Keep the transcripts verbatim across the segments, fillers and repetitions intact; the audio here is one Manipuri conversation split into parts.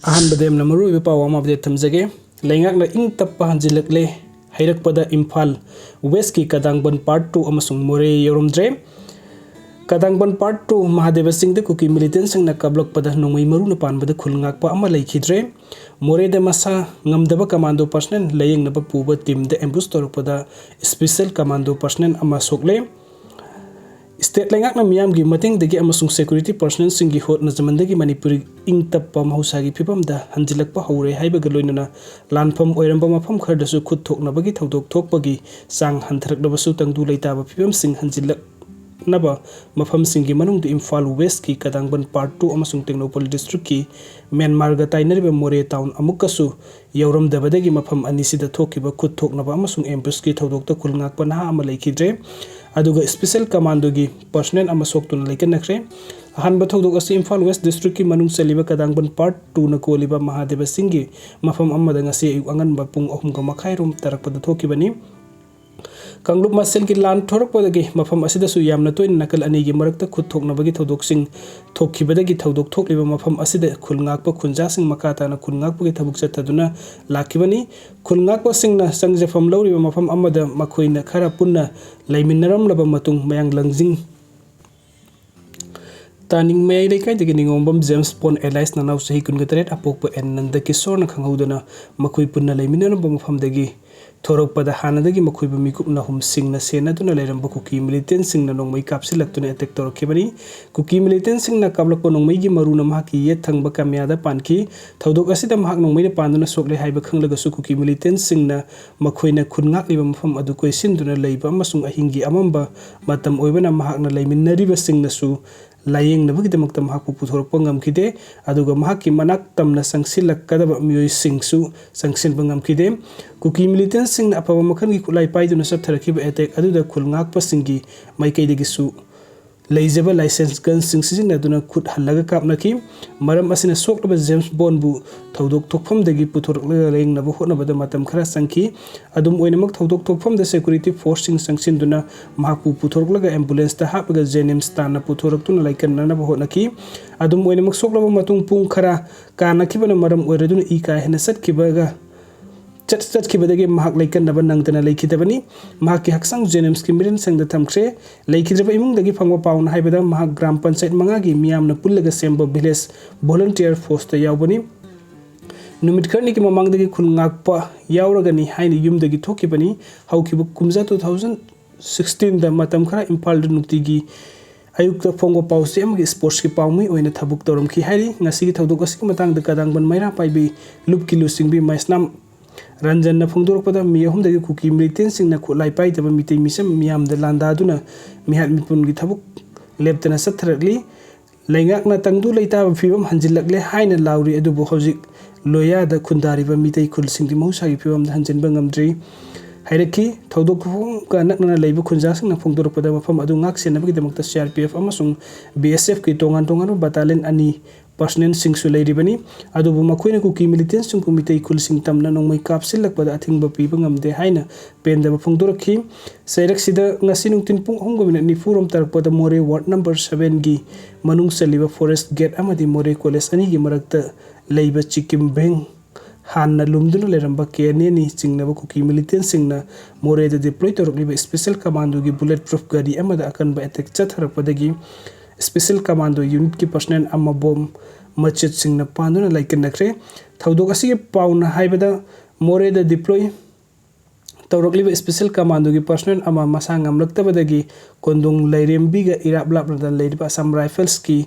ꯑꯍꯥꯟꯕꯗ ꯌꯥꯝꯅ ꯃꯔꯨꯑꯣꯏꯕ ꯄꯥꯎ ꯑꯃ update ꯊꯝꯖꯒꯦ꯫ ꯂꯩꯉꯥꯛꯅ ꯏꯪ ꯇꯞꯄ ꯍꯟꯖꯤꯜꯂꯛꯂꯦ꯫ ꯍꯩꯔꯛꯄꯗ ꯏꯝꯐꯥꯜ ꯋꯦꯁꯀꯤ ꯀꯗꯥꯡꯕꯟ part two ꯑꯃꯁꯨꯡ ꯃꯣꯔꯦ ꯌꯧꯔꯝꯗ꯭ꯔꯦ꯫ ꯀꯗꯥꯡꯕꯟ part two ꯃꯍꯥꯗꯦꯕ ꯆꯤꯡꯗ ꯀꯨꯀꯤ militantꯁꯤꯡꯅ ꯀꯥꯞꯂꯛꯄꯗ ꯅꯣꯡꯃꯩ ꯃꯔꯨꯅ ꯄꯥꯟꯕꯗ ꯈꯨꯜ ꯉꯥꯛꯄ ꯑꯃ ꯂꯩꯈꯤꯗ꯭ꯔꯦ꯫ ꯃꯣꯔꯦꯗ ꯃꯁꯥ ꯉꯝꯗꯕ commando personnel ꯂꯥꯌꯦꯡꯅꯕ ꯄꯨꯕ teamꯗ ambush ꯇꯧꯔꯛꯄꯗ special commando personnel ꯑꯃ ꯁꯣꯛꯂꯦ꯫ State ꯂꯩꯉꯥꯛꯅ ꯃꯤꯌꯥꯝꯒꯤ ꯃꯇꯦꯡꯗꯒꯤ ꯑꯃꯁꯨꯡ security personnelꯁꯤꯡꯒꯤ ꯍꯣꯠꯅꯖꯃꯟꯗꯒꯤ ꯃꯅꯤꯄꯨꯔ ꯏꯪ ꯇꯞꯄ ꯃꯍꯧꯁꯥꯒꯤ ꯐꯤꯕꯝꯗ ꯍꯟꯖꯤꯜꯂꯛꯄ ꯍꯧꯔꯦ ꯍꯥꯏꯕꯒ ꯂꯣꯏꯅꯅ ꯂꯥꯟꯐꯝ ꯑꯣꯏꯔꯝꯕ ꯃꯐꯝ ꯈꯔꯗꯁꯨ ꯈꯨꯠ ꯊꯣꯛꯅꯕꯒꯤ ꯊꯧꯗꯣꯛ ꯊꯣꯛꯄꯒꯤ ꯆꯥꯡ ꯍꯟꯊꯔꯛꯂꯕꯁꯨ ꯇꯪꯗꯨ ꯂꯩꯇꯥꯕ ꯐꯤꯕꯝꯁꯤꯡ ꯍꯟꯖꯤꯜꯂꯛꯅꯕ ꯃꯐꯝꯁꯤꯡꯒꯤ ꯃꯅꯨꯡꯗ ꯏꯝꯐꯥꯜ ꯋꯦꯁꯀꯤ ꯀꯗꯥꯡꯕꯟ part two ꯑꯃꯁꯨꯡ ꯇꯦꯡꯅꯧꯄꯜ districtꯀꯤ ꯃ꯭ꯌꯥꯟꯃꯥꯔꯒ ꯇꯥꯏꯅꯔꯤꯕ ꯃꯣꯔꯦ town ꯑꯃꯨꯛꯀꯁꯨ ꯌꯧꯔꯝꯗꯕꯗꯒꯤ ꯃꯐꯝ ꯑꯅꯤꯁꯤꯗ ꯊꯣꯛꯈꯤꯕ ꯈꯨꯠ ꯊꯣꯛꯅꯕ ꯑꯃꯁꯨꯡ ambushꯀꯤ ꯊꯧꯗꯣꯛꯇ ꯈꯨꯜ ꯉꯥꯛꯄ ꯅꯍꯥ ꯑꯃ ꯂꯩꯈꯤꯗ꯭ꯔꯦ, ꯑꯗꯨꯒ special commandoꯒꯤ personnel ꯑꯃ ꯁꯣꯛꯇꯨꯅ ꯂꯩꯀꯟꯅꯈ꯭ꯔꯦ꯫ ꯑꯍꯥꯟꯕ ꯊꯧꯗꯣꯛ ꯑꯁꯤ ꯏꯝꯐꯥꯜ ꯋꯦꯁ districtꯀꯤ ꯃꯅꯨꯡ ꯆꯜꯂꯤꯕ ꯀꯗꯥꯡꯕꯟ part twoꯅ ꯀꯣꯜꯂꯤꯕ ꯃꯍꯥꯗꯦꯕ ꯆꯤꯡꯒꯤ ꯃꯐꯝ ꯑꯃꯗ ꯉꯁꯤ ꯑꯌꯨꯛ ꯑꯉꯟꯕ ꯄꯨꯡ ꯑꯍꯨꯝꯒ ꯃꯈꯥꯏ ꯔꯣꯝ ꯇꯥꯔꯛꯄꯗ ꯊꯣꯛꯈꯤꯕꯅꯤ꯫ ꯀꯥꯡꯂꯨꯞ ꯃꯁꯦꯜꯒꯤ ꯂꯥꯟ ꯊꯣꯔꯛꯄꯗꯒꯤ ꯃꯐꯝ ꯑꯁꯤꯗꯁꯨ ꯌꯥꯝꯅ ꯇꯣꯏꯅ ꯅꯥꯀꯜ ꯑꯅꯤꯒꯤ ꯃꯔꯛꯇ ꯈꯨꯠ ꯊꯣꯛꯅꯕꯒꯤ ꯊꯧꯗꯣꯛꯁꯤꯡ ꯊꯣꯛꯈꯤꯕꯗꯒꯤ ꯊꯧꯗꯣꯛ ꯊꯣꯛꯂꯤꯕ ꯃꯐꯝ ꯑꯁꯤꯗ ꯈꯨꯜ ꯉꯥꯛꯄ ꯈꯨꯟꯖꯥꯁꯤꯡ ꯃꯈꯥ ꯇꯥꯅ ꯈꯨꯜ ꯉꯥꯛꯄꯒꯤ ꯊꯕꯛ ꯆꯠꯊꯗꯨꯅ ꯂꯥꯛꯈꯤꯕꯅꯤ꯫ ꯈꯨꯜ ꯉꯥꯛꯄꯁꯤꯡꯅ ꯆꯪꯖꯐꯝ ꯂꯧꯔꯤꯕ ꯃꯐꯝ ꯑꯃꯗ ꯃꯈꯣꯏꯅ ꯈꯔ ꯄꯨꯟꯅ ꯂꯩꯃꯤꯟꯅꯔꯝꯂꯕ ꯃꯇꯨꯡ ꯃꯌꯥꯡ ꯂꯪꯖꯤꯡ ꯇꯥꯅꯤꯡ ꯃꯌꯥꯏ ꯂꯩꯀꯥꯏꯗꯒꯤ ꯅꯤꯉꯣꯝꯕꯝ ꯖꯦꯝꯁ ꯄꯣꯟ alias ꯅꯅꯥꯎ ꯆꯍꯤ ꯀꯨꯟꯒ ꯇꯔꯦꯠ ꯑꯄꯣꯛꯄ ꯑꯦꯟ ꯅꯟꯗ ꯀꯤꯁꯣꯔꯅ ꯈꯪꯍꯧꯗꯅ ꯃꯈꯣꯏ ꯄꯨꯟꯅ ꯂꯩꯃꯤꯟꯅꯔꯝꯕ ꯃꯐꯝꯗꯒꯤ ꯊꯣꯔꯛꯄꯗ ꯍꯥꯟꯅꯗꯒꯤ ꯃꯈꯣꯏꯕꯨ ꯃꯤꯀꯨꯞ ꯅꯥꯍꯨꯝꯁꯤꯡꯅ ꯁꯦꯟꯅꯗꯨꯅ ꯂꯩꯔꯝꯕ ꯀꯨꯀꯤ militantꯁꯤꯡꯅ ꯅꯣꯡꯃꯩ ꯀꯥꯞꯁꯤꯜꯂꯛꯇꯨꯅ attack ꯇꯧꯔꯛꯈꯤꯕꯅꯤ꯫ ꯀꯨꯀꯤ militantꯁꯤꯡꯅ ꯀꯥꯞꯂꯛꯄ ꯅꯣꯡꯃꯩꯒꯤ ꯃꯔꯨꯅ ꯃꯍꯥꯛꯀꯤ ꯌꯦꯠ ꯊꯪꯕ ꯀꯃꯤꯌꯥꯗ ꯄꯥꯟꯈꯤ꯫ ꯊꯧꯗꯣꯛ ꯑꯁꯤꯗ ꯃꯍꯥꯛ ꯅꯣꯡꯃꯩꯅ ꯄꯥꯟꯗꯨꯅ ꯁꯣꯛꯂꯦ ꯍꯥꯏꯕ ꯈꯪꯂꯒꯁꯨ ꯀꯨꯀꯤ militantꯁꯤꯡꯅ ꯃꯈꯣꯏꯅ ꯈꯨꯟ ꯉꯥꯛꯂꯤꯕ ꯃꯐꯝ ꯑꯗꯨ ꯀꯣꯏꯁꯤꯟꯗꯨꯅ ꯂꯩꯕ ꯑꯃꯁꯨꯡ ꯑꯍꯤꯡꯒꯤ ꯑꯃꯝꯕ ꯃꯇꯝ ꯑꯣꯏꯕꯅ ꯃꯍꯥꯛꯅ ꯂꯩꯃꯤꯟꯅꯔꯤꯕꯁꯤꯡꯅꯁꯨ ꯂꯥꯌꯦꯡꯅꯕꯒꯤꯗꯃꯛꯇ ꯃꯍꯥꯛꯄꯨ ꯄꯨꯊꯣꯔꯛꯄ ꯉꯝꯈꯤꯗꯦ꯫ ꯑꯗꯨꯒ ꯃꯍꯥꯛꯀꯤ ꯃꯅꯥꯛ ꯇꯝꯅ ꯆꯪꯁꯤꯜꯂꯛꯀꯗꯕ ꯃꯤꯑꯣꯏꯁꯤꯡꯁꯨ ꯆꯪꯁꯤꯟꯕ ꯉꯝꯈꯤꯗꯦ꯫ ꯀꯨꯀꯤ militantꯁꯤꯡꯅ ꯑꯐꯕ ꯃꯈꯜꯒꯤ ꯈꯨꯠꯂꯥꯏ ꯄꯥꯏꯗꯨꯅ ꯆꯠꯊꯔꯛꯈꯤꯕ attack ꯑꯗꯨꯗ ꯈꯨꯜ ꯉꯥꯛꯄꯁꯤꯡꯒꯤ ꯃꯥꯏꯀꯩꯗꯒꯤꯁꯨ ꯂꯩꯖꯕ ꯂꯥꯏꯁꯦꯟꯁ ꯒꯟꯁꯤꯡ ꯁꯤꯖꯤꯟꯅꯗꯨꯅ ꯈꯨꯠ ꯍꯜꯂꯒ ꯀꯥꯞꯅꯈꯤ꯫ ꯃꯔꯝ ꯑꯁꯤꯅ ꯁꯣꯛꯂꯕ ꯖꯦꯝꯁ ꯕꯣꯟꯕꯨ ꯊꯧꯗꯣꯛ ꯊꯣꯛꯐꯝꯗꯒꯤ ꯄꯨꯊꯣꯔꯛꯂꯒ ꯂꯥꯌꯦꯡꯅꯕ ꯍꯣꯠꯅꯕꯗ ꯃꯇꯝ ꯈꯔ ꯆꯪꯈꯤ꯫ ꯑꯗꯨꯝ ꯑꯣꯏꯅꯃꯛ, ꯊꯧꯗꯣꯛ ꯊꯣꯛꯐꯝꯗ ꯁꯦꯀ꯭ꯌꯨꯔꯤꯇꯤ ꯐꯣꯔꯁꯁꯤꯡ ꯆꯪꯁꯤꯟꯗꯨꯅ ꯃꯍꯥꯛꯄꯨ ꯄꯨꯊꯣꯔꯛꯂꯒ ꯑꯦꯝꯕꯨꯂꯦꯟꯁꯇ ꯍꯥꯞꯂꯒ ꯖꯦꯅꯤꯝꯁ ꯇꯥꯟꯅ ꯄꯨꯊꯣꯔꯛꯇꯨꯅ ꯂꯥꯏꯀꯠꯅꯅꯕ ꯍꯣꯠꯅꯈꯤ꯫ ꯑꯗꯨꯝ ꯑꯣꯏꯅꯃꯛ, ꯁꯣꯛꯂꯕ ꯃꯇꯨꯡ ꯄꯨꯡ ꯈꯔ ꯀꯥꯅꯈꯤꯕꯅ ꯃꯔꯝ ꯑꯣꯏꯔꯗꯨꯅ ꯏ ꯀꯥ ꯍꯦꯟꯅ ꯆꯠꯈꯤꯕꯒ ꯆꯠ-, ꯆꯠꯈꯤꯕꯗꯒꯤ ꯃꯍꯥꯛ ꯂꯥꯏꯀꯠꯅꯕ ꯅꯪꯗꯅ ꯂꯩꯈꯤꯗꯕꯅꯤ꯫ ꯃꯍꯥꯛꯀꯤ ꯍꯛꯆꯥꯡ ꯖꯦꯅꯤꯝꯁꯀꯤ ꯃꯤꯔꯦꯟꯁꯪꯗ ꯊꯝꯈ꯭ꯔꯦ꯫ ꯂꯩꯈꯤꯗ꯭ꯔꯕ ꯏꯃꯨꯡꯗꯒꯤ ꯐꯪꯕ ꯄꯥꯎꯅ ꯍꯥꯏꯕꯗ, ꯃꯍꯥꯛ ꯒ꯭ꯔꯥꯝ ꯄꯟꯆꯥꯌꯠ ꯃꯉꯥꯒꯤ ꯃꯤꯌꯥꯝꯅ ꯄꯨꯜꯂꯒ ꯁꯦꯝꯕ ꯚꯤꯂꯦꯖ ꯚꯣꯂꯨꯟꯇꯤꯌꯔ ꯐꯣꯔꯁꯇ ꯌꯥꯎꯕꯅꯤ꯫ ꯅꯨꯃꯤꯠ ꯈꯔꯅꯤꯒꯤ ꯃꯃꯥꯡꯗꯒꯤ ꯈꯨꯟ ꯉꯥꯛꯄ ꯌꯥꯎꯔꯒꯅꯤ ꯍꯥꯏꯅ ꯌꯨꯝꯗꯒꯤ ꯊꯣꯛꯈꯤꯕꯅꯤ꯫ ꯍꯧꯈꯤꯕ ꯀꯨꯝꯖꯥ two thousand sixteenꯗ ꯃꯇꯝ ꯈꯔ ꯏꯝꯐꯥꯜꯗ ꯅꯨꯡꯇꯤꯒꯤ ꯑꯌꯨꯛꯇ ꯐꯣꯡꯕ ꯄꯥꯎꯆꯦ ꯑꯃꯒꯤ ꯁ꯭ꯄꯣꯔꯠꯁꯀꯤ ꯄꯥꯎꯃꯤ ꯑꯣꯏꯅ ꯊꯕꯛ ꯇꯧꯔꯝꯈꯤ ꯍꯥꯏꯔꯤ꯫ ꯉꯁꯤꯒꯤ ꯊꯧꯗꯣꯛ ꯑꯁꯤꯒꯤ ꯃꯇꯥꯡꯗ ꯀꯗꯥꯡꯕꯟ ꯃꯩꯔꯥ ꯄꯥꯏꯕꯤ ꯂꯨꯞꯀꯤ ꯂꯨꯆꯤꯡꯕꯤ ꯃꯩꯁꯅꯥꯝ ꯔꯟꯖꯟꯅ ꯐꯣꯡꯗꯣꯔꯛꯄꯗ, ꯃꯤ ꯑꯍꯨꯝꯗꯒꯤ ꯀꯨꯀꯤ ꯃꯤꯂꯤꯇꯦꯟꯁꯤꯡꯅ ꯈꯨꯠꯂꯥꯏ ꯄꯥꯏꯗꯕ ꯃꯤꯇꯩ ꯃꯤꯆꯝ ꯃꯤꯌꯥꯝꯗ ꯂꯥꯟꯗꯥꯗꯨꯅ ꯃꯤꯍꯥꯠ ꯃꯤꯄꯨꯟꯒꯤ ꯊꯕꯛ ꯂꯦꯞꯇꯅ ꯆꯠꯊꯔꯛꯂꯤ꯫ ꯂꯩꯉꯥꯛꯅ ꯇꯪꯗꯨ ꯂꯩꯇꯥꯕ ꯐꯤꯕꯝ ꯍꯟꯖꯤꯜꯂꯛꯂꯦ ꯍꯥꯏꯅ ꯂꯥꯎꯔꯤ, ꯑꯗꯨꯕꯨ ꯍꯧꯖꯤꯛ ꯂꯣꯌꯥꯗ ꯈꯨꯟꯗꯥꯔꯤꯕ ꯃꯤꯇꯩ ꯈꯨꯜꯁꯤꯡꯗꯤ ꯃꯍꯧꯁꯥꯒꯤ ꯐꯤꯕꯝꯗ ꯍꯟꯖꯤꯟꯕ ꯉꯝꯗ꯭ꯔꯤ꯫ ꯍꯥꯏꯔꯛꯈꯤ꯫ ꯊꯧꯗꯣꯛ ꯊꯣꯛꯐꯝꯒ ꯅꯛꯅꯅ ꯂꯩꯕ ꯈꯨꯟꯖꯥꯁꯤꯡꯅ ꯐꯣꯡꯗꯣꯔꯛꯄꯗ, ꯃꯐꯝ ꯑꯗꯨ ꯉꯥꯛ ꯁꯦꯟꯅꯕꯒꯤꯗꯃꯛꯇ ꯁꯤ ꯑꯥꯔ ꯄꯤ ꯑꯦꯐ ꯑꯃꯁꯨꯡ ꯕꯤ ꯑꯦꯁ ꯑꯦꯐꯀꯤ ꯇꯣꯉꯥꯟ ꯇꯣꯉꯥꯟꯕ ꯕꯇꯥꯂꯤꯌꯟ ꯑꯅꯤ ꯄꯔꯁꯅꯦꯜꯁꯤꯡꯁꯨ ꯂꯩꯔꯤꯕꯅꯤ꯫ ꯑꯗꯨꯕꯨ ꯃꯈꯣꯏꯅ ꯀꯨꯀꯤ ꯃꯤꯂꯤꯇꯦꯟꯁꯤꯡꯕꯨ ꯃꯤꯇꯩ ꯈꯨꯜꯁꯤꯡ ꯇꯝꯅ ꯅꯣꯡꯃꯩ ꯀꯥꯞꯁꯤꯜꯂꯛꯄꯗ ꯑꯊꯤꯡꯕ ꯄꯤꯕ ꯉꯝꯗꯦ ꯍꯥꯏꯅ ꯄꯦꯟꯗꯕ ꯐꯣꯡꯗꯣꯔꯛꯈꯤ꯫ ꯆꯩꯔꯛꯁꯤꯗ ꯉꯁꯤ ꯅꯨꯡꯊꯤꯜ ꯄꯨꯡ ꯑꯍꯨꯝꯒ ꯃꯤꯅꯤꯠ ꯅꯤꯐꯨ ꯔꯣꯝ ꯇꯥꯔꯛꯄꯗ ꯃꯣꯔꯦ ꯋꯥꯔꯗ ꯅꯝꯕꯔ ꯁꯚꯦꯟꯒꯤ ꯃꯅꯨꯡ ꯆꯜꯂꯤꯕ ꯐꯣꯔꯦꯁ ꯒꯦꯠ ꯑꯃꯗꯤ ꯃꯣꯔꯦ ꯀꯣꯂꯦꯖ ꯑꯅꯤꯒꯤ ꯃꯔꯛꯇ ꯂꯩꯕ ꯆꯤꯀꯤꯝ ꯚꯦꯡ ꯍꯥꯟꯅ ꯂꯨꯝꯗꯨꯅ ꯂꯩꯔꯝꯕ ꯀꯦ ꯑꯦꯟ ꯑꯦꯅꯤ ꯆꯤꯡꯅꯕ ꯀꯨꯀꯤ ꯃꯤꯂꯤꯇꯦꯟꯁꯤꯡꯅ ꯃꯣꯔꯦꯗ ꯗꯤꯄ꯭ꯂꯣꯏ ꯇꯧꯔꯛꯂꯤꯕ ꯁ꯭ꯄꯦꯁꯦꯜ ꯀꯃꯥꯟꯗꯣꯒꯤ ꯕꯨꯂꯦꯠ ꯄ꯭ꯔꯨꯐ ꯒꯥꯔꯤ ꯑꯃꯗ ꯑꯀꯟꯕ ꯑꯦꯇꯦꯛ ꯆꯠꯊꯔꯛꯄꯗꯒꯤ ꯁ꯭ꯄꯦꯁꯦꯜ ꯀꯃꯥꯟꯗꯣ ꯌꯨꯅꯤꯠꯀꯤ ꯄꯔꯁꯅꯦꯜ ꯑꯃ ꯕꯣꯝ ꯃꯆꯦꯠꯁꯤꯡꯅ ꯄꯥꯟꯗꯨꯅ ꯂꯥꯏꯀꯠꯅꯈ꯭ꯔꯦ꯫ ꯊꯧꯗꯣꯛ ꯑꯁꯤꯒꯤ ꯄꯥꯎꯅ ꯍꯥꯏꯕꯗ, ꯃꯣꯔꯦꯗ ꯗꯤꯄ꯭ꯂꯣꯏ ꯇꯧꯔꯛꯂꯤꯕ ꯁ꯭ꯄꯦꯁꯦꯜ ꯀꯃꯥꯟꯗꯣꯒꯤ ꯄꯔꯁꯅꯦꯜ ꯑꯃ ꯃꯁꯥ ꯉꯝꯂꯛꯇꯕꯗꯒꯤ ꯀꯣꯟꯗꯣꯡ ꯂꯩꯔꯦꯝꯕꯤꯒ ꯏꯔꯥꯞ ꯂꯥꯞꯅ ꯂꯩꯔꯤꯕ ꯑꯁꯥꯝ ꯔꯥꯏꯐꯜꯁꯀꯤ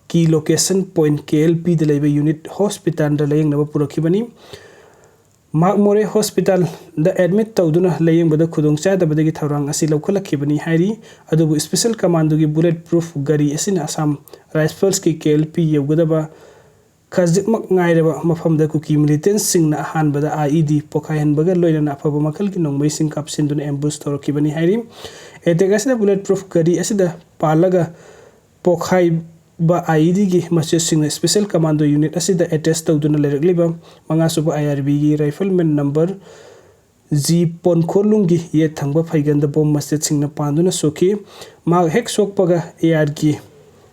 ꯀꯤ ꯂꯣꯀꯦꯁꯟ ꯄꯣꯏꯟꯠ ꯀꯦ ꯑꯦꯜ ꯄꯤꯗ ꯂꯩꯕ ꯌꯨꯅꯤꯠ ꯍꯣꯁꯄꯤꯇꯥꯜꯗ ꯂꯥꯌꯦꯡꯅꯕ ꯄꯨꯔꯛꯈꯤꯕꯅꯤ꯫ ꯃꯍꯥꯛ ꯃꯣꯔꯦ ꯍꯣꯁꯄꯤꯇꯥꯜꯗ ꯑꯦꯗꯃꯤꯠ ꯇꯧꯗꯨꯅ ꯂꯥꯌꯦꯡꯕꯗ ꯈꯨꯗꯣꯡꯆꯥꯗꯕꯗꯒꯤ ꯊꯧꯔꯥꯡ ꯑꯁꯤ ꯂꯧꯈꯠꯂꯛꯈꯤꯕꯅꯤ ꯍꯥꯏꯔꯤ꯫ ꯑꯗꯨꯕꯨ ꯁ꯭ꯄꯦꯁꯦꯜ ꯀꯃꯥꯟꯗꯣꯒꯤ ꯕꯨꯂꯦꯠ ꯄ꯭ꯔꯨꯐ ꯒꯥꯔꯤ ꯑꯁꯤꯅ ꯑꯁꯥꯝ ꯔꯥꯏꯐꯜꯁꯀꯤ ꯀꯦ ꯑꯦꯜ ꯄꯤ ꯌꯧꯒꯗꯕ ꯈꯖꯤꯛꯃꯛ ꯉꯥꯏꯔꯕ ꯃꯐꯝꯗ ꯀꯨꯀꯤ ꯃꯤꯂꯤꯇꯦꯟꯁꯁꯤꯡꯅ ꯑꯍꯥꯟꯕꯗ ꯑꯥꯏ ꯏ ꯗꯤ ꯄꯣꯈꯥꯏꯍꯟꯕꯒ ꯂꯣꯏꯅꯅ ꯑꯐꯕ ꯃꯈꯜꯒꯤ ꯅꯣꯡꯃꯩꯁꯤꯡ ꯀꯥꯞꯁꯤꯟꯗꯨꯅ ꯑꯦꯝꯕꯨꯁ ꯇꯧꯔꯛꯈꯤꯕꯅꯤ ꯍꯥꯏꯔꯤ꯫ ꯑꯦꯇꯦꯛ ꯑꯁꯤꯗ ꯕꯨꯂꯦꯠ ꯄ꯭ꯔꯨꯐ ꯒꯥꯔꯤ ꯑꯁꯤꯗ ꯄꯥꯜꯂꯒ ꯄꯣꯈꯥꯏꯕ ꯑꯥꯏ ꯏ ꯗꯤꯒꯤ ꯃꯆꯦꯠꯁꯤꯡꯅ ꯁ꯭ꯄꯦꯁꯦꯜ ꯀꯃꯥꯟꯗꯣ ꯌꯨꯅꯤꯠ ꯑꯁꯤꯗ ꯑꯦꯇꯦꯆ ꯇꯧꯗꯨꯅ ꯂꯩꯔꯛꯂꯤꯕ ꯃꯉꯥꯁꯨꯕ ꯑꯥꯏ ꯑꯥꯔ ꯕꯤꯒꯤ ꯔꯥꯏꯐꯜꯃꯦꯟ ꯅꯝꯕꯔ ꯖꯤ ꯄꯣꯟꯈꯣꯂꯨꯡꯒꯤ ꯌꯦꯠ ꯊꯪꯕ ꯐꯩꯒꯟꯗ ꯕꯣꯝ ꯃꯆꯦꯠꯁꯤꯡꯅ ꯄꯥꯟꯗꯨꯅ ꯁꯣꯛꯈꯤ꯫ ꯃꯍꯥꯛ ꯍꯦꯛ ꯁꯣꯛꯄꯒ ꯑꯦ ꯑꯥꯔꯒꯤ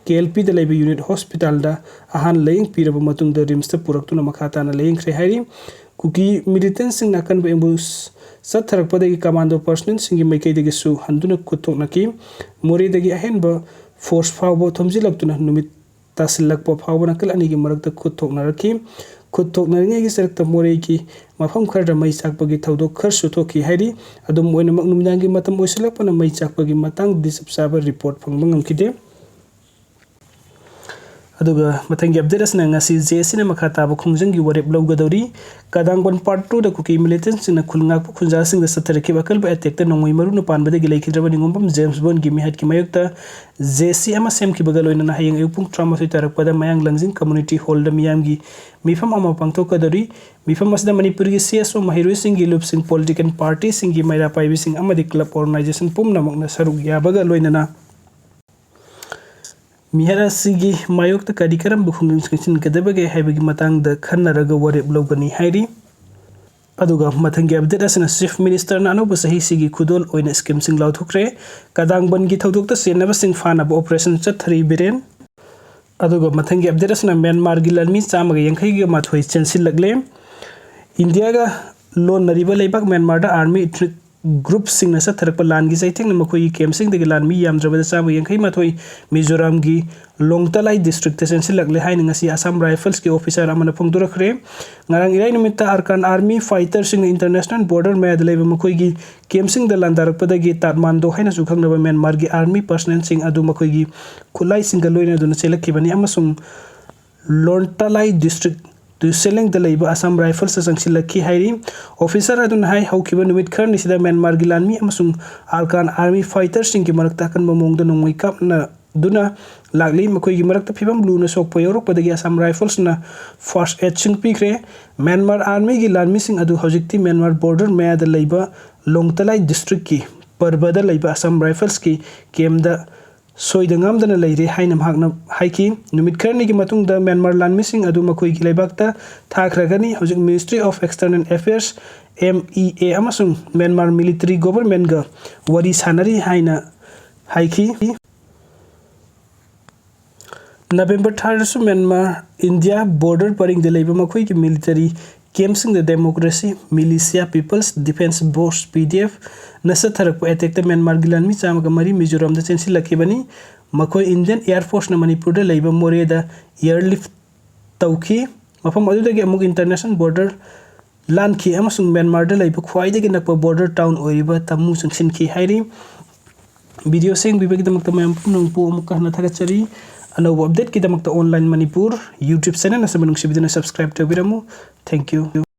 ꯀꯦ ꯑꯦꯜ ꯄꯤꯗ ꯂꯩꯕ ꯌꯨꯅꯤꯠ ꯍꯣꯁꯄꯤꯇꯥꯜꯗ ꯑꯍꯥꯟ ꯂꯥꯌꯦꯡ ꯄꯤꯔꯕ ꯃꯇꯨꯡꯗ ꯔꯤꯝꯁꯇ ꯄꯨꯔꯛꯇꯨꯅ ꯃꯈꯥ ꯇꯥꯅ ꯂꯥꯌꯦꯡꯈ꯭ꯔꯦ ꯍꯥꯏꯔꯤ꯫ ꯀꯨꯀꯤ ꯃꯤꯂꯤꯇꯦꯟꯁꯤꯡꯅ ꯑꯀꯟꯕ ꯑꯦꯝꯕꯨꯁ ꯆꯠꯊꯔꯛꯄꯗꯒꯤ ꯀꯃꯥꯟꯗꯣ ꯄꯔꯁꯅꯦꯜꯁꯤꯡꯒꯤ ꯃꯥꯏꯀꯩꯗꯒꯤꯁꯨ ꯍꯟꯗꯨꯅ ꯈꯨꯠ ꯊꯣꯛꯅꯈꯤ꯫ ꯃꯣꯔꯦꯗꯒꯤ ꯑꯍꯦꯟꯕ ꯐꯣꯔꯁ ꯐꯥꯎꯕ ꯊꯣꯝꯖꯤꯜꯂꯛꯇꯨꯅ ꯅꯨꯃꯤꯠ ꯇꯥꯁꯤꯜꯂꯛꯄ ꯐꯥꯎꯕ ꯅꯥꯀꯜ ꯑꯅꯤꯒꯤ ꯃꯔꯛꯇ ꯈꯨꯠ ꯊꯣꯛꯅꯔꯛꯈꯤ꯫ ꯈꯨꯠ ꯊꯣꯛꯅꯔꯤꯉꯩꯒꯤ ꯆꯔꯛꯇ ꯃꯣꯔꯦꯒꯤ ꯃꯐꯝ ꯈꯔꯗ ꯃꯩ ꯆꯥꯛꯄꯒꯤ ꯊꯧꯗꯣꯛ ꯈꯔꯁꯨ ꯊꯣꯛꯈꯤ ꯍꯥꯏꯔꯤ꯫ ꯑꯗꯨꯝ ꯑꯣꯏꯅꯃꯛ, ꯅꯨꯃꯤꯗꯥꯡꯒꯤ ꯃꯇꯝ ꯑꯣꯏꯁꯤꯜꯂꯛꯄꯅ ꯃꯩ ꯆꯥꯛꯄꯒꯤ ꯃꯇꯥꯡꯗꯗꯤ ꯆꯞ ꯆꯥꯕ ꯔꯤꯄꯣꯔꯠ ꯐꯪꯕ ꯉꯝꯈꯤꯗꯦ꯫ ꯑꯗꯨꯒ ꯃꯊꯪꯒꯤ ꯑꯞꯗꯦꯠ ꯑꯁꯤꯅ ꯉꯁꯤ ꯖꯦ ꯑꯦ ꯁꯤꯅ ꯃꯈꯥ ꯇꯥꯕ ꯈꯣꯡꯖꯪꯒꯤ ꯋꯥꯔꯦꯞ ꯂꯧꯒꯗꯧꯔꯤ꯫ ꯀꯗꯥꯡꯕꯟ ꯄꯥꯔꯠ ꯇꯨꯗ ꯀꯨꯀꯤ ꯃꯤꯂꯤꯇꯦꯟꯁꯤꯡꯅ ꯈꯨꯜ ꯉꯥꯛꯄ ꯈꯨꯟꯖꯥꯁꯤꯡꯗ ꯆꯠꯊꯔꯛꯈꯤꯕ ꯑꯀꯟꯕ ꯑꯦꯇꯦꯛꯇ ꯅꯣꯡꯃꯩ ꯃꯔꯨꯅ ꯄꯥꯟꯕꯗꯒꯤ ꯂꯩꯈꯤꯗ꯭ꯔꯕ ꯅꯤꯉꯣꯝꯕꯝ ꯖꯦꯝꯁ ꯕꯣꯟꯒꯤ ꯃꯤꯍꯠꯀꯤ ꯃꯥꯌꯣꯛꯇ ꯖꯦ ꯁꯤ ꯑꯃ ꯁꯦꯝꯈꯤꯕꯒ ꯂꯣꯏꯅꯅ ꯍꯌꯦꯡ ꯑꯌꯨꯛ ꯄꯨꯡ ꯇꯔꯥꯃꯥꯊꯣꯏ ꯇꯥꯔꯛꯄꯗ ꯃꯌꯥꯡ ꯂꯪꯖꯤꯡ ꯀꯝꯃ꯭ꯌꯨꯅꯤꯇꯤ ꯍꯣꯜꯗ ꯃꯤꯌꯥꯝꯒꯤ ꯃꯤꯐꯝ ꯑꯃ ꯄꯥꯡꯊꯣꯛꯀꯗꯧꯔꯤ꯫ ꯃꯤꯐꯝ ꯑꯁꯤꯗ ꯃꯅꯤꯄꯨꯔꯒꯤ ꯁꯤ ꯑꯦꯁ ꯑꯣ, ꯃꯍꯩꯔꯣꯏꯁꯤꯡꯒꯤ ꯂꯨꯞꯁꯤꯡ, ꯄꯣꯂꯤꯇꯤꯀꯦꯜ ꯄꯥꯔꯇꯤꯁꯤꯡꯒꯤ ꯃꯩꯔꯥ ꯄꯥꯏꯕꯤꯁꯤꯡ ꯑꯃꯗꯤ ꯀ꯭ꯂꯕ ꯑꯣꯔꯒꯅꯥꯏꯖꯦꯁꯟ ꯄꯨꯝꯅꯃꯛꯅ ꯁꯔꯨꯛ ꯌꯥꯕꯒ ꯂꯣꯏꯅꯅ ꯃꯤꯍꯠ ꯑꯁꯤꯒꯤ ꯃꯥꯌꯣꯛꯇ ꯀꯔꯤ ꯀꯔꯝꯕ ꯈꯣꯡꯖꯪ ꯆꯪꯁꯤꯟꯒꯗꯕꯒꯦ ꯍꯥꯏꯕꯒꯤ ꯃꯇꯥꯡꯗ ꯈꯟꯅꯔꯒ ꯋꯥꯔꯦꯞ ꯂꯧꯒꯅꯤ ꯍꯥꯏꯔꯤ꯫ ꯑꯗꯨꯒ ꯃꯊꯪꯒꯤ ꯑꯞꯗꯦꯠ ꯑꯁꯤꯅ ꯆꯤꯐ ꯃꯤꯅꯤꯁꯇꯔꯅ ꯑꯅꯧꯕ ꯆꯍꯤꯁꯤꯒꯤ ꯈꯨꯗꯣꯜ ꯑꯣꯏꯅ ꯁ꯭ꯀꯤꯝꯁꯤꯡ ꯂꯥꯎꯊꯣꯛꯈ꯭ꯔꯦ꯫ ꯀꯗꯥꯡꯕꯟꯒꯤ ꯊꯧꯗꯣꯛꯇ ꯆꯦꯟꯅꯕꯁꯤꯡ ꯐꯥꯅꯕ ꯑꯣꯄꯔꯦꯁꯟ ꯆꯠꯊꯔꯤ ꯕꯤꯔꯦꯟ꯫ ꯑꯗꯨꯒ ꯃꯊꯪꯒꯤ ꯑꯞꯗꯦꯠ ꯑꯁꯤꯅ ꯃ꯭ꯌꯥꯟꯃꯥꯔꯒꯤ ꯂꯥꯟꯃꯤ ꯆꯥꯝꯃꯒ ꯌꯥꯡꯈꯩꯒ ꯃꯥꯊꯣꯏ ꯆꯦꯟꯁꯤꯜꯂꯛꯂꯦ꯫ ꯏꯟꯗꯤꯌꯥꯒ ꯂꯣꯟꯅꯔꯤꯕ ꯂꯩꯕꯥꯛ ꯃ꯭ꯌꯥꯟꯃꯥꯔꯗ ꯑꯥꯔꯃꯤ ꯏꯊꯅꯤꯛ ꯒ꯭ꯔꯨꯞꯁꯤꯡꯅ ꯆꯠꯊꯔꯛꯄ ꯂꯥꯟꯒꯤ ꯆꯩꯊꯦꯡꯅ ꯃꯈꯣꯏꯒꯤ ꯀꯦꯝꯞꯁꯤꯡꯗꯒꯤ ꯂꯥꯟꯃꯤ ꯌꯥꯝꯗ꯭ꯔꯕꯗ ꯆꯥꯝꯃ ꯌꯥꯡꯈꯩ ꯃꯥꯊꯣꯏ ꯃꯤꯖꯣꯔꯥꯝꯒꯤ ꯂꯣꯡꯇꯂꯥꯏ ꯗꯤꯁꯇ꯭ꯔꯤꯛꯇ ꯆꯦꯟꯁꯤꯜꯂꯛꯂꯦ ꯍꯥꯏꯅ ꯉꯁꯤ ꯑꯁꯥꯝ ꯔꯥꯏꯐꯜꯁꯀꯤ ꯑꯣꯐꯤꯁꯥꯔ ꯑꯃꯅ ꯐꯣꯡꯗꯣꯔꯛꯈ꯭ꯔꯦ꯫ ꯉꯔꯥꯡ ꯏꯔꯥꯏ ꯅꯨꯃꯤꯠꯇ ꯑꯔꯀꯥꯟ ꯑꯥꯔꯃꯤ ꯐꯥꯏꯇꯔꯁꯤꯡꯅ ꯏꯟꯇꯔꯅꯦꯁꯅꯦꯜ ꯕꯣꯔꯗꯔ ꯃꯌꯥꯗ ꯂꯩꯕ ꯃꯈꯣꯏꯒꯤ ꯀꯦꯝꯞꯁꯤꯡꯗ ꯂꯥꯟꯗꯥꯔꯛꯄꯗꯒꯤ ꯇꯥꯠꯃꯥꯟꯗꯣ ꯍꯥꯏꯅꯁꯨ ꯈꯪꯅꯕ ꯃ꯭ꯌꯥꯟꯃꯥꯔꯒꯤ ꯑꯥꯔꯃꯤ ꯄꯔꯁꯅꯦꯜꯁꯤꯡ ꯑꯗꯨ ꯃꯈꯣꯏꯒꯤ ꯈꯨꯠꯂꯥꯏꯁꯤꯡꯒ ꯂꯣꯏꯅꯗꯨꯅ ꯆꯦꯜꯂꯛꯈꯤꯕꯅꯤ ꯑꯃꯁꯨꯡ ꯂꯣꯟꯇꯂꯥꯏ ꯗꯤꯁꯇ꯭ꯔꯤꯛ ꯇꯨꯁꯦꯂꯦꯡꯗ ꯂꯩꯕ ꯑꯁꯥꯝ ꯔꯥꯏꯐꯜꯁꯇ ꯆꯪꯁꯤꯜꯂꯛꯈꯤ ꯍꯥꯏꯔꯤ꯫ ꯑꯣꯐꯤꯁꯥꯔ ꯑꯗꯨꯅ ꯍꯥꯏ, ꯍꯧꯈꯤꯕ ꯅꯨꯃꯤꯠ ꯈꯔꯅꯤꯁꯤꯗ ꯃ꯭ꯌꯥꯟꯃꯥꯔꯒꯤ ꯂꯥꯟꯃꯤ ꯑꯃꯁꯨꯡ ꯑꯥꯔꯀꯥꯟ ꯑꯥꯔꯃꯤ ꯐꯥꯏꯇꯔꯁꯤꯡꯒꯤ ꯃꯔꯛꯇ ꯑꯀꯟꯕ ꯃꯑꯣꯡꯗ ꯅꯣꯡꯃꯩ ꯀꯥꯞꯅ ꯗꯨꯅ ꯂꯥꯛꯂꯤ꯫ ꯃꯈꯣꯏꯒꯤ ꯃꯔꯛꯇ ꯐꯤꯕꯝ ꯂꯨꯅ ꯁꯣꯛꯄ ꯌꯥꯎꯔꯛꯄꯗꯒꯤ ꯑꯁꯥꯝ ꯔꯥꯏꯐꯜꯁꯅ ꯐꯥꯔꯁ ꯑꯦꯗꯁꯤꯡ ꯄꯤꯈ꯭ꯔꯦ꯫ ꯃ꯭ꯌꯥꯟꯃꯥꯔ ꯑꯥꯔꯃꯤꯒꯤ ꯂꯥꯟꯃꯤꯁꯤꯡ ꯑꯗꯨ ꯍꯧꯖꯤꯛꯇꯤ ꯃ꯭ꯌꯥꯟꯃꯥꯔ ꯕꯣꯔꯗꯔ ꯃꯌꯥꯗ ꯂꯩꯕ ꯂꯣꯡꯇꯂꯥꯏ ꯗꯤꯁꯇ꯭ꯔꯤꯛꯀꯤ ꯄꯔꯕꯗ ꯂꯩꯕ ꯑꯁꯥꯝ ꯔꯥꯏꯐꯜꯁꯀꯤ ꯀꯦꯝꯗ ꯁꯣꯏꯗ ꯉꯥꯝꯗꯅ ꯂꯩꯔꯦ ꯍꯥꯏꯅ ꯃꯍꯥꯛꯅ ꯍꯥꯏꯈꯤ꯫ ꯅꯨꯃꯤꯠ ꯈꯔꯅꯤꯒꯤ ꯃꯇꯨꯡꯗ ꯃ꯭ꯌꯥꯟꯃꯥꯔ ꯂꯥꯟꯃꯤꯁꯤꯡ ꯑꯗꯨ ꯃꯈꯣꯏꯒꯤ ꯂꯩꯕꯥꯛꯇ ꯊꯥꯈ꯭ꯔꯒꯅꯤ꯫ ꯍꯧꯖꯤꯛ Ministry of External Affairs, M E A, ꯑꯃꯁꯨꯡ ꯃ꯭ꯌꯥꯟꯃꯥꯔ ꯃꯤꯂꯤꯇꯔꯤ ꯒꯣꯚꯔꯟꯃꯦꯟꯒ ꯋꯥꯔꯤ ꯁꯥꯟꯅꯔꯤ ꯍꯥꯏꯅ ꯍꯥꯏꯈꯤ꯫ ꯅꯕꯦꯝꯕꯔ ꯊꯥꯗꯁꯨ ꯃ꯭ꯌꯥꯟꯃꯥꯔ ꯏꯟꯗꯤꯌꯥ ꯕꯣꯔꯗꯔ ꯄꯔꯤꯡꯗ ꯂꯩꯕ ꯃꯈꯣꯏꯒꯤ ꯃꯤꯂꯤꯇꯔꯤ ꯀꯦꯝꯞꯁꯤꯡꯗ democracy militia people's defence force, P D F, ꯅ ꯆꯠꯊꯔꯛꯄ ꯑꯦꯇꯦꯛꯇ ꯃ꯭ꯌꯥꯟꯃꯥꯔꯒꯤ ꯂꯥꯟꯃꯤ ꯆꯥꯝꯃꯒ ꯃꯔꯤ ꯃꯤꯖꯣꯔꯥꯝꯗ ꯆꯦꯟꯁꯤꯜꯂꯛꯈꯤꯕꯅꯤ꯫ ꯃꯈꯣꯏ ꯏꯟꯗꯤꯌꯟ ꯑꯦꯌꯔ ꯐꯣꯔꯁꯅ ꯃꯅꯤꯄꯨꯔꯗ ꯂꯩꯕ ꯃꯣꯔꯦꯗ ꯑꯦꯌꯔ ꯂꯤꯐ ꯇꯧꯈꯤ꯫ ꯃꯐꯝ ꯑꯗꯨꯗꯒꯤ ꯑꯃꯨꯛ ꯏꯟꯇꯔꯅꯦꯁꯅꯦꯜ ꯕꯣꯔꯗꯔ ꯂꯥꯟꯈꯤ ꯑꯃꯁꯨꯡ ꯃ꯭ꯌꯥꯟꯃꯥꯔꯗ ꯂꯩꯕ ꯈ꯭ꯋꯥꯏꯗꯒꯤ ꯅꯛꯄ ꯕꯣꯔꯗꯔ ꯇꯥꯎꯟ ꯑꯣꯏꯔꯤꯕ ꯇꯥꯃꯨ ꯆꯪꯁꯤꯟꯈꯤ ꯍꯥꯏꯔꯤ꯫ ꯚꯤꯗꯤꯑꯣꯁꯦ ꯌꯦꯡꯕꯤꯕꯒꯤꯗꯃꯛꯇ ꯃꯌꯥꯝ ꯄꯨꯝꯅꯃꯛꯄꯨ ꯑꯃꯨꯛꯀ ꯍꯟꯅ ꯊꯥꯒꯠꯆꯔꯤ꯫ ꯑꯅꯧꯕ ꯑꯞꯗꯦꯠꯀꯤꯗꯃꯛꯇ ꯑꯣꯟꯂꯥꯏꯟ ꯃꯅꯤꯄꯨꯔ YouTube ꯆꯦꯅꯦꯜ ꯑꯁꯤꯕꯨ ꯅꯨꯡꯁꯤꯕꯤꯗꯨꯅ ꯁꯕꯁꯀ꯭ꯔꯥꯏꯕ ꯇꯧꯕꯤꯔꯝꯃꯨ꯫ Thank you꯫